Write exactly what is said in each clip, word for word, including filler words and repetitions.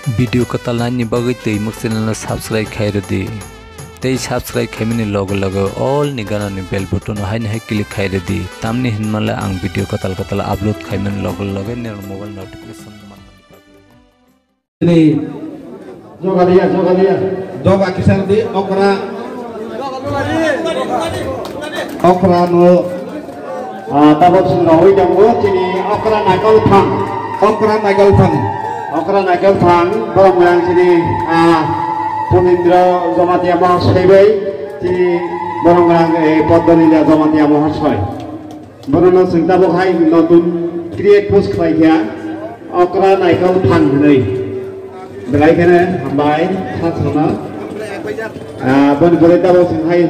Video kwtal naini bagwi twi muk channel no subscribe khai rwdi. Tei subscribe khaimani loge loge all ni gana ni bell button no haino hai click khai rwdi. Tamni hinmale ang video kwtal kwtal upload khaimani loge loge nini mobile notification manmani bagwi. Ni Jogalia, Jogalia. Doga kisar di okra. Okra no. Ah, tabok swngrogwi tongo chini okra naikol phang. Okra naikol phang. Okra naikol phang, borok yang chini, ah, Punindra Jamatia Mahasoy bai, chini borok yang, eh, Podolila Jamatia Mahasoy. Borokno chwng tabok hai notun create post khlai kha, okra naikol phang hwnwi. Belai kheno hambai, sa chwngno. Ah, boni bwrwi tabok chwng hai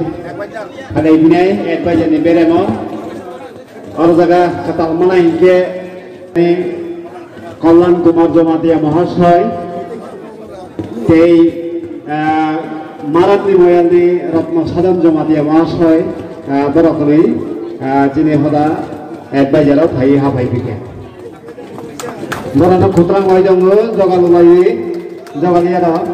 khalai binai advisor ni beremo. Oro jaga kwtal mana hinkhe Kalyan Kumar Jamatia Mahasoy tei, ah, Maratni Moyalni Ratna Sadhan Jamatia Mahasoy, ah, borok kwrwi, ah, chini hoda advisor o phaiwi haphai phikha. Borokno khutrang bai tongo, jogal bai. Jogaliya rok.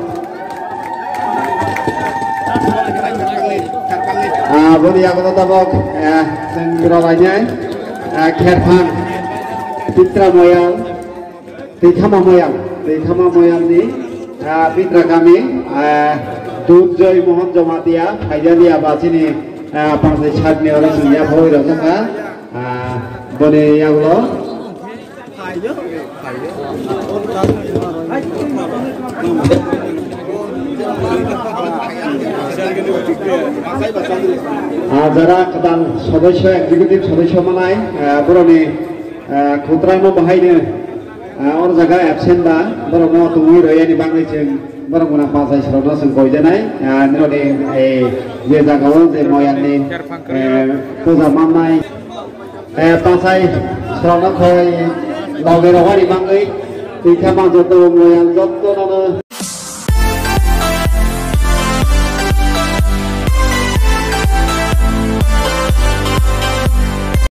Ah, boni yago tabok, eh, chwng rolainai, eh, Kherphang, Pitra Moyal, Twithama Moyal, Twithama Moyal ni, ah, Pitra kami, ah, Durjoy Mohan Jamatia, Phaijaliya bachini, ah, panchai sat ni oro chwng yaphoi rok wngkha, ah, boni yagulo. Ah, jara kwtal sodosyo, executive sodosyo manai, ah, borokni, ah, khutrangno bahaino, ah, oro jaga absent ba, borokno tongwi rwyani bagwi chwng borok gwnang panchai srokno chwng koijanai, ah, nirokni, eh, je jagao je moyalni, eh, puja mannai. Eh, panchai srokno khoi loge rogani bagwi twi khama joto moyal joto no